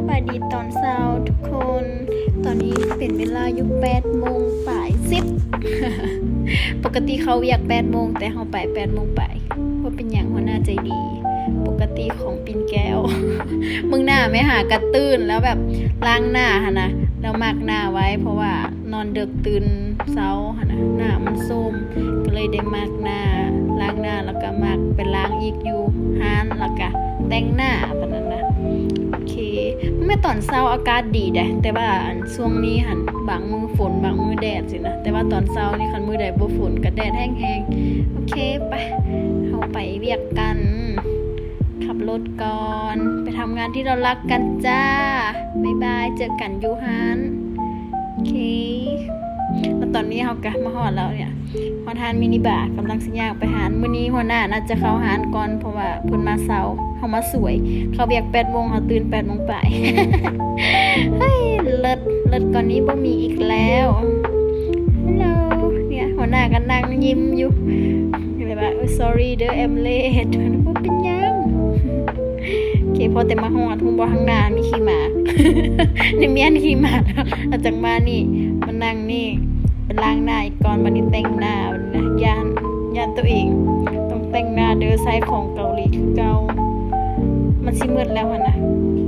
ສະບາຍດີຕອນເຊົ້າທຸກຄົນ. ຕອນນີ້ເປັນເວລາຢູ່ແປດໂມງປາຍສິບ. ປົກກະຕິເຂົ້າວຽກແປດໂມງ ແຕ່ເຮົາໄປແປດໂມງປາຍ. ບໍ່ເປັນຫຍັງ ຫົວໜ້າໃຈດີ. ປົກກະຕິຂອງປິ່ນແກ້ວ. ເບິ່ງໜ້າແມ່ຫາກະຕື່ນແລ້ວແບບລ້າງໜ້າຫັ້ນນະ, ແລ້ວມາກໜ້າໄວ້ ເພາະວ່ານອນເດິກຕື່ນເຊົ້າຫັ້ນນະ, ໜ້າມັນໂຊມ ກໍເລີຍໄດ້ມາກໜ້າ, ລ້າງໜ້າ ແລ້ວກໍມາກໄປລ້າງອີກຢູ່ຮ້ານ ແລ້ວກໍແຕ່ງໜ້າປານນັ້ນນະ. ໂອເຄ ແມ່ນຕອນເຊົ້າອາກາດດີເດ້ ແຕ່ວ່າອັນຊ່ວງນີ້ຫັ້ນ ບາງມື້ຝົນ ບາງມື້ແດດຊີ້ນະ, ແຕ່ວ່າຕອນເຊົ້ານີ້ ຄັນມື້ໃດບໍ່ຝົນກໍແດດແຮງໆ. ໂອເຄ ໄປ ເຮົາໄປວຽກກັນ. ຂັບລົດກ່ອນ ໄປທຳງານທີ່ເຮົາຮັກກັນຈ້າ. ບາຍບາຍ ເຈີກັນຢູ່ຮ້ານ. ໂອເຄ ແລ້ວຕອນນີ້ເຮົາກໍມາຮອດແລ້ວເນຍ, ຮອດຮ້ານມິນິບາ ກຳລັງຊິຍ່າງໄປຮ້ານ. ມື້ນີ້ຫົວໜ້າໜ້າຈະເຂົ້າຮ້ານກ່ອນ ເພາະວ່າເພິ່ນມາເຊົ້າ, ເຮົາມາສວຍ. ເຂົ້າວຽກແປດໂມງ ເຮົາຕື່ນແປດໂມງປາຍ. ເຮີ້ຍ ເລີດ ເລີດກວ່ານີ້ບໍ່ມີອີກແລ້ວ. Hello ເນຍ ຫົວໜ້າກໍນັ່ງຍິ້ມຢູ່ ແບບວ່າ Sorry ເດີ I'm late. ບໍ່ເປັນຫຍັງ. ໂອເຄ ພໍແຕ່ມາຮອດ ຮູ້ບໍ່ ທາງໜ້າມີຂີ້ໝາ ໃນມ້ຽນຂີ້ໝາ ແລ້ວຈັ່ງມານີ້ ມານັ່ງນີ້ ໄປລ້າງໜ້າອີກກ່ອນ ບັດນີ້ແຕ່ງໜ້າ. ຢ້ານ ຢ້ານໂຕເອງຕ້ອງແຕ່ງໜ້າເດີ ໃຊ້ຂອງເກົາຫຼີຄືເກົ່າ. ມັນຊິໝົດແລ້ວຫັ້ນນະ.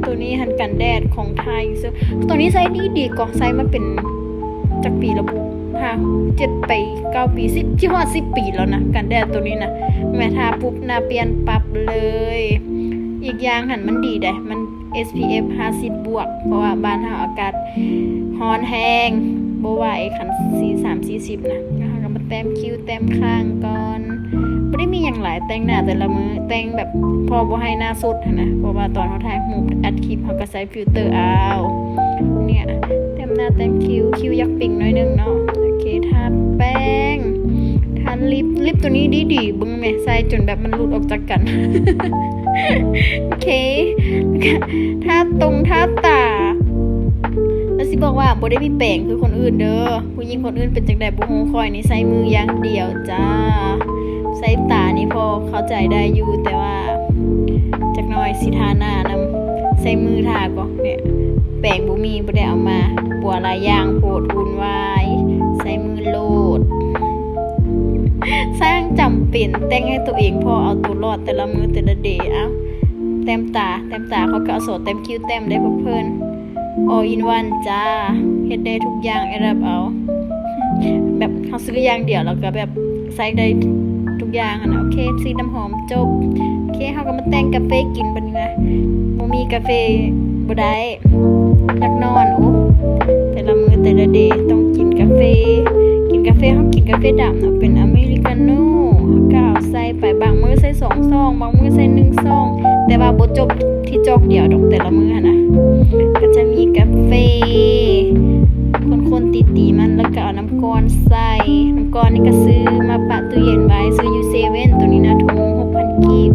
ໂຕນີ້ຫັ້ນກັນແດດຂອງໄທເຊິ່ງ ໂຕນີ້ໃຊ້ດີໆ ກໍໃຊ້ມາເປັນຈັກປີແລ້ວບຸ ຫ້າ ເຈັດ ແປດ ເກົ້າປີ ສິບ ຊິຮອດສິບປີແລ້ວນະ ກັນແດດໂຕນີ້ນະ. ແມ່ນທາປຸບໜ້າປ່ຽນປັບເລີຍ. ອີກຢ່າງຫັ້ນມັນດີເດ້ ມັນ SPF ຫ້າສິບບວກ ເພາະວ່າບ້ານເຮົາອາກາດຮ້ອນແຮງ ບໍ່ໄຫວ ຄັນສີ່ ສາມສີ່ສິບນະ. ແລ້ວເຮົາກໍມາແຕ້ມຄິ້ວແຕ້ມຄາງກ່ອນ. ບໍ່ໄດ້ມີຫຍັງຫຼາຍ ແຕ່ງໜ້າແຕ່ລະມື້ ແຕ່ງແບບພໍບໍ່ໃຫ້ໜ້າສົດຫັ້ນນະ ເພາະວ່າຕອນເຮົາຖ່າຍຮູບອັດຄລິບ ເຮົາກໍໃສ່ ຟິວເຕີເອົາ ເນຍ ແຕ້ມໜ້າແຕ້ມຄິ້ວ ຄິ້ວຢາກເປັງໜ້ອຍໜຶ່ງເນາະ. ໂອເຄ ທາແປ້ງ ທາລິບ ລິບໂຕນີ້ດີໆ ເບິ່ງແມ ໃສ່ຈົນແບບມັນຫຼຸດອອກຈາກກັນ. ໂອເຄ ທາຕົງທາຕາ. ແລ້ວຊິບອກວ່າບໍ່ໄດ້ມີແປງຄືຄົນອື່ນເດີ. ຜູ້ຍິງຄົນອື່ນເປັນຈັ່ງໃດບໍ່ຮູ້ ຂ້ອຍນີ້ໃຊ້ມືຢ່າງດຽວຈ້າ. ໃຊ້ຕານີ້ພໍເຂົ້າໃຈໄດ້ຢູ່ ແຕ່ວ່າຈັກໜ້ອຍຊິທາໜ້ານຳ ໃຊ້ມືທາກໍ ເນຍ ແປງບໍ່ມີ ບໍ່ໄດ້ເອົາມາ ປົວຫຼາຍຢ່າງໂພດ ວຸ່ນວາຍ ໃຊ້ມືໂລດ. ຊ່າງຈຳເປັນ ແຕ່ງໃຫ້ໂຕເອງ ພໍເອົາໂຕລອດແຕ່ລະມື້ແຕ່ລະເດ. ເອົາ ແຕ້ມຕາ ແຕ້ມຕາ ເຂົາກໍເອົາໂສແຕ້ມຄິ້ວແຕ້ມໄດ້ພວກເພິ່ນ All in one ຈ້າ ເຮັດໄດ້ທຸກຢ່າງ ແອດດັບເອົາ ແບບເຮົາຊື້ຢ່າງດຽວ ແລ້ວກໍແບບໃຊ້ໄດ້ທຸກຢ່າງຫັ້ນນະ. ໂອເຄ ຊື້ນ້ຳຫອມ ຈົບ. ໂອເຄ ເຮົາກໍມາແຕ່ງກາເຟກິນບັດນີ້ນະ ບໍ່ມີກາເຟບໍ່ໄດ້ ຢາກນອນ. ໂອ້ ແຕ່ລະມື້ແຕ່ລະເດຕ້ອງກິນກາເຟ ກິນກາເຟ ເຮົາກິນກາເຟດຳເນາະ ເປັນອາເມລິກາໂນ່ ເຮົາກໍເອົາໃສ່ໄປ ບາງມື້ໃສ່ສອງຊອງ ບາງມື້ໃສ່ໜຶ່ງຊອງ ແຕ່ວ່າບໍ່ຈົບທີ່ຈອກດຽວດອກ ແຕ່ລະມື້ຫັ້ນນະ. ກໍຈະມີກາເຟ ຄົນໆ ຕີໆ ມັນ ແລ້ວກໍເອົານ້ຳກ້ອນໃສ່ ນ້ຳກ້ອນນີ້ກໍຊື້ມາປະຕູ້ເຢັນໄວ້ ຊື້ຢູ່ເຊເວັ່ນ ໂຕນີ້ນະ ຖົງໜຶ່ງຫົກພັນກີບ.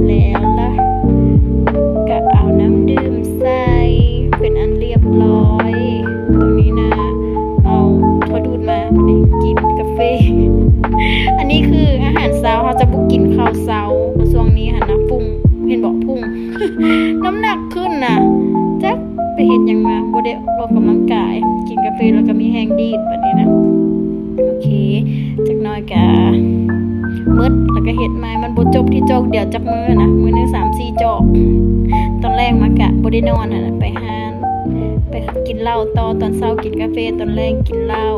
ແລ້ວລະ ກະເອົານ້ຳດື່ມໃສ່ເປັນອັນລຽບລ້ອຍ. ໂຕນີ້ນະ ເອົາຖົ່ວດູດມາ ບັດນີ້ກິນກາເຟ. ອັນນີ້ຄືອາຫານເຊົ້າ ເຮົາຈະບໍ່ກິນເຂົ້າເຊົ້າ ເພາະຊ່ວງນີ້ຫັ້ນນະ ພຸ້ງ ເຫັນບໍ່ ພຸ້ງ ນ້ຳໜັກຂຶ້ນນະ ຈັກໄປເຮັດຫຍັງມາ ບໍ່ໄດ້ອອກກຳລັງກາຍ ກິນກາເຟແລ້ວກໍມີແຮງດີດບັດນີ້ນະ. ໂອເຄ ຈັກໜ້ອຍກະໝົດ ແລ້ວກະເຮັດໃໝ່ ມັນບໍ່ຈົບທີ່ຈອກດຽວຈັກມື້ນະ ມື້ໜຶ່ງສາມສີ່ຈອກ. ຕອນແລງມາກະບໍ່ໄດ້ນອນຫັ້ນນະ ໄປຮ້ານ ໄປກິນເຫຼົ້າຕໍ່ ຕອນເຊົ້າກິນກາເຟ ຕອນແລງກິນເຫຼົ້າ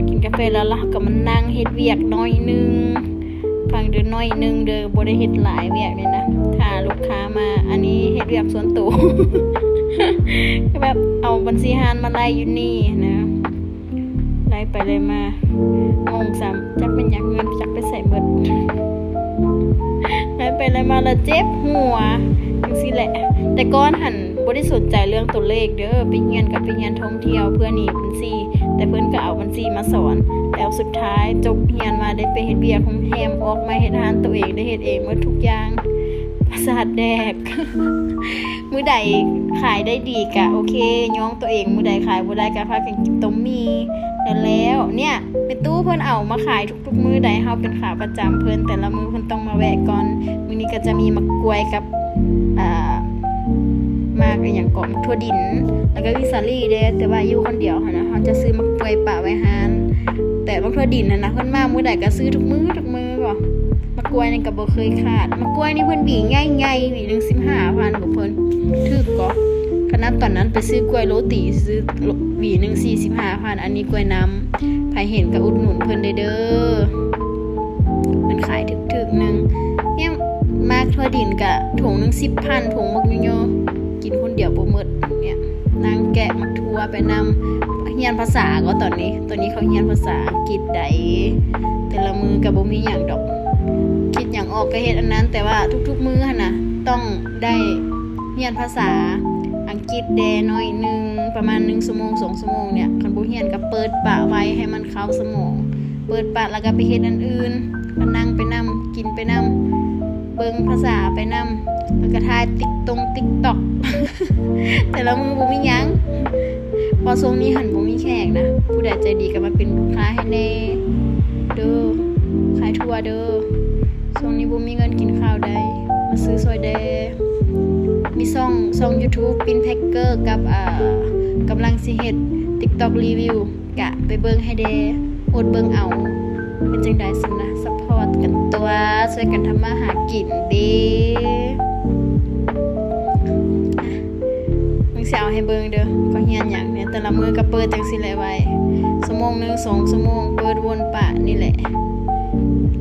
ກິນກາເຟແລ້ວລະ ເຮົາກໍມານັ່ງເຮັດວຽກໜ້ອຍໜຶ່ງ ຟັງເດີ ໜ້ອຍໜຶ່ງເດີ ບໍ່ໄດ້ເຮັດຫຼາຍວຽກນີ້ນະ ຖ້າລູກຄ້າມາ. ອັນນີ້ເຮັດວຽກສ່ວນໂຕ ແບບເອົາບັນຊີຮ້ານມາໄລ່ຢູ່ນີ້ນະ. ໄລ່ໄປໄລ່ມາ ງົງຊ້ຳ ຈັກແມ່ນຫຍັງ ເງິນຈັກໄປໃສໝົດ ໄລ່ໄປໄລ່ມາລະເຈັບຫົວ ຈັ່ງຊີ້ແຫຼະ. ແຕ່ກ່ອນຫັ້ນບໍ່ໄດ້ສົນໃຈເລື່ອງຕົວເລກເດີ ໄປຮຽນກໍໄປຮຽນທ່ອງທ່ຽວ ເພື່ອໜີບັນຊີ ແຕ່ເພິ່ນກໍເອົາບັນຊີມາສອນ. ແລ້ວສຸດທ້າຍຈົບຮຽນມາໄດ້ໄປເຮັດວຽກໂຮງແຮມ ອອກມາເຮັດຮ້ານໂຕເອງ ໄດ້ເຮັດເອງໝົດທຸກຢ່າງ ປະສາດແດກ. ມື້ໃດຂາຍໄດ້ດີກະໂອເຄ ຍ້ອງໂຕເອງ ມື້ໃດຂາຍບໍ່ໄດ້ກະພາກັນກິນຕົ້ມໝີ່ ແລ້ວໆ. ເນຍ ແມ່ຕູ້ເພິ່ນເອົາມາຂາຍທຸກໆມື້ໃດ ເຮົາເປັນຂາປະຈຳເພິ່ນ ແຕ່ລະມື້ເພິ່ນຕ້ອງມາແວະກ່ອນ. ມື້ນີ້ກໍຈະມີໝາກກ້ວຍກັບ ອ່າ ໝາກອີ່ຫຍັງເກາະ ໝາກຖົ່ວດິນ ແລ້ວກໍວິສາລີເດ້. ແຕ່ວ່າຢູ່ຄົນດຽວຫັ້ນນະ ເຮົາຈະຊື້ໝາກກ້ວຍປະໄວ້ຮ້ານ ແຕ່ໝາກຖົ່ວດິນຫັ້ນນະ ເພິ່ນມາມື້ໃດກໍຊື້ທຸກມື້ ທຸກມື້ບໍ. ໝາກກ້ວຍນີ້ກໍບໍ່ເຄີຍຂາດ. ໝາກກ້ວຍນີ້ເພິ່ນຫວີໃຫຍ່ໆ ຫວີໜຶ່ງສິບຫ້າພັນບໍ ເພິ່ນຖືກກໍ. ຂະໜາດຕອນນັ້ນໄປຊື້ກ້ວຍໂລຕີ ຊື້ຫວີໜຶ່ງສີ່ສິບຫ້າພັນ ອັນນີ້ກ້ວຍນ້ຳ. ໃຜເຫັນກໍອຸດໜູນເພິ່ນເດີ ເພິ່ນຂາຍຖືກໆໜຶ່ງ. ເນຍ ໝາກຖົ່ວດິນກະຖົງໜຶ່ງສິບພັນ ຖົງບັກໃຫຍ່ໆ ກິນຄົນດຽວບໍ່ໝົດ. ເນຍ ນັ່ງແກະໝາກຖົ່ວໄປນຳ. ຮຽນພາສາກໍຕອນນີ້ ຕອນນີ້ເຂົາຮຽນພາສາອັງກິດໃດ. ແຕ່ລະມື້ກໍບໍ່ມີຫຍັງດອກ ຄິດຫຍັງອອກກໍເຮັດອັນນັ້ນ. ແຕ່ວ່າທຸກໆມື້ຫັ້ນນະ ຕ້ອງໄດ້ຮຽນພາສາອັງກິດແດ່ໜ້ອຍໜຶ່ງ ປະມານໜຶ່ງຊົ່ວໂມງ ສອງຊົ່ວໂມງເນຍ. ຄັນບໍ່ຮຽນກໍເປີດປະໄວ້ໃຫ້ມັນເຂົ້າສະໝອງ ເປີດປະແລ້ວກໍໄປເຮັດອັນອື່ນ ກໍນັ່ງໄປນຳ ກິນໄປນຳ ເບິ່ງພາສາໄປນຳ ແລ້ວກໍຖ່າຍຕິກຕົງຕິກຕັອກ. ແຕ່ລະມື້ບໍ່ມີຫຍັງ ເພາະຊ່ວງນີ້ຫັ້ນບໍ່ມີແຂກນະ. ຜູ້ໃດໃຈດີກໍມາເປັນລູກຄ້າໃຫ້ແດ່ເດີ ຂາຍຖົ່ວເດີ. ຊ່ວງນີ້ບໍ່ມີເງິນກິນເຂົ້າໃດ ມາຊື້ຊ່ອຍແດ່. ມີຊ່ອງ ຊ່ອງ YouTube ປິ່ນແພັກເກີ ກັບ ອ່າ ກຳລັງຊິເຮັດ TikTok ຣີວິວ ກະໄປເບິ່ງໃຫ້ແດ່ ອົດເບິ່ງເອົາ. ເປັນຈັ່ງໃດຊັ້ນນະ ຊັບພອດກັນຕົວະ ຊ່ວຍກັນທຳມາຫາກິນເດ້. ມຶງຊິເອົາໃຫ້ເບິ່ງເດີ ເຂົາຮຽນຫຍັງເນຍ. ແຕ່ລະມື້ກໍເປີດຈັ່ງຊີ້ແຫຼະໄວ້ ຊົ່ວໂມງໜຶ່ງ ສອງຊົ່ວໂມງ ເປີດວົນປະນີ້ແຫຼະ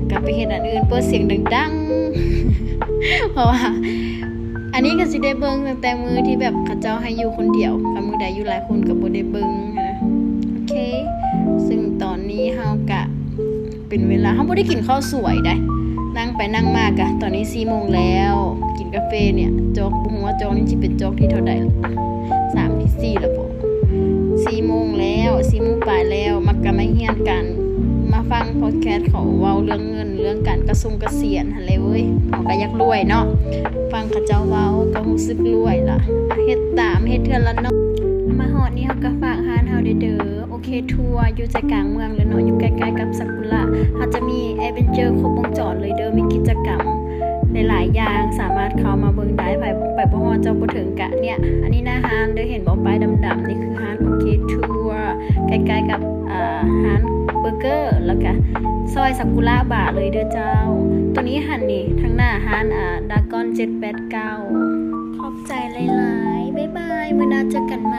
ກໍໄປເຮັດອັນອື່ນ ເປີດສຽງດັງໆ ເພາະວ່າ ອັນນີ້ກໍຊິໄດ້ເບິ່ງຕັ້ງແຕ່ມື້ທີ່ແບບເຂົາເຈົ້າໃຫ້ຢູ່ຄົນດຽວ ຄັນມື້ໃດຢູ່ຫຼາຍຄົນກໍບໍ່ໄດ້ເບິ່ງນະ. ໂອເຄ ຊຶ່ງຕອນນີ້ເຮົາກະເປັນເວລາ ເຮົາບໍ່ໄດ້ກິນເຂົ້າສວຍໃດ ນັ່ງໄປນັ່ງມາກະ ຕອນນີ້ສີ່ໂມງແລ້ວ. ກິນກາເຟເນຍ ຈອກ ບໍ່ຮູ້ວ່າຈອກນີ້ຊິເປັນຈອກທີເທົ່າໃດ ສາມທີສີ່ແລ້ວບໍ? ສີ່ໂມງແລ້ວ ສີ່ໂມງປາຍແລ້ວ. ມັກກະມາຮຽນການ ມາຟັງພອດແຄສເຂົາເວົ້າເລື່ອງເງິນ ເລື່ອງການກະສົງກະສຽນຫັ້ນແຫຼະເວີຍ. ເຮົາກໍຢາກລວຍເນາະ ຟັງເຂົາເຈົ້າເວົ້າກໍຮູ້ສຶກລວຍລະ ເຮັດຕາມ ເຮັດເທື່ອລະໜ້ອຍ. ມາຮອດນີ້ເຮົາກໍຝາກຮ້ານເຮົາເດີ ໂອເຄທົວ ຢູ່ໃຈກາງເມືອງເລີຍເນາະ ຢູ່ໃກ້ໆກັບຊາກຸລະ. ເຮົາຈະມີແອເວັນເຈີຄົບວົງຈອນເລີຍເດີ ມີກິດຈະກຳຫຼາຍໆຢ່າງ ສາມາດເຂົ້າມາເບິ່ງໄດ້. ໃຜໄປບໍ່ຮອດ ເຈົ້າບໍ່ເຖິງກະເນຍ ອັນນີ້ໜ້າຮ້ານເດີ ເຫັນບໍ່ ປ້າຍດຳໆ ນີ້ຄືຮ້ານໂອເຄທົວ ໃກ້ໆກັບ ອ່າ ຮ້ານເບີເກີ ແລ້ວກະຊອຍຊາກຸລະບາເລີຍເດີເຈົ້າ. ໂຕນີ້ຫັ້ນນີ້ ທາງໜ້າຮ້ານ ອ່າ ດາກອນເຈັດແປດເກົ້າ. ຂອບໃຈຫຼາຍໆ ບາຍບາຍ ມື້ໜ້າເຈີກັນ.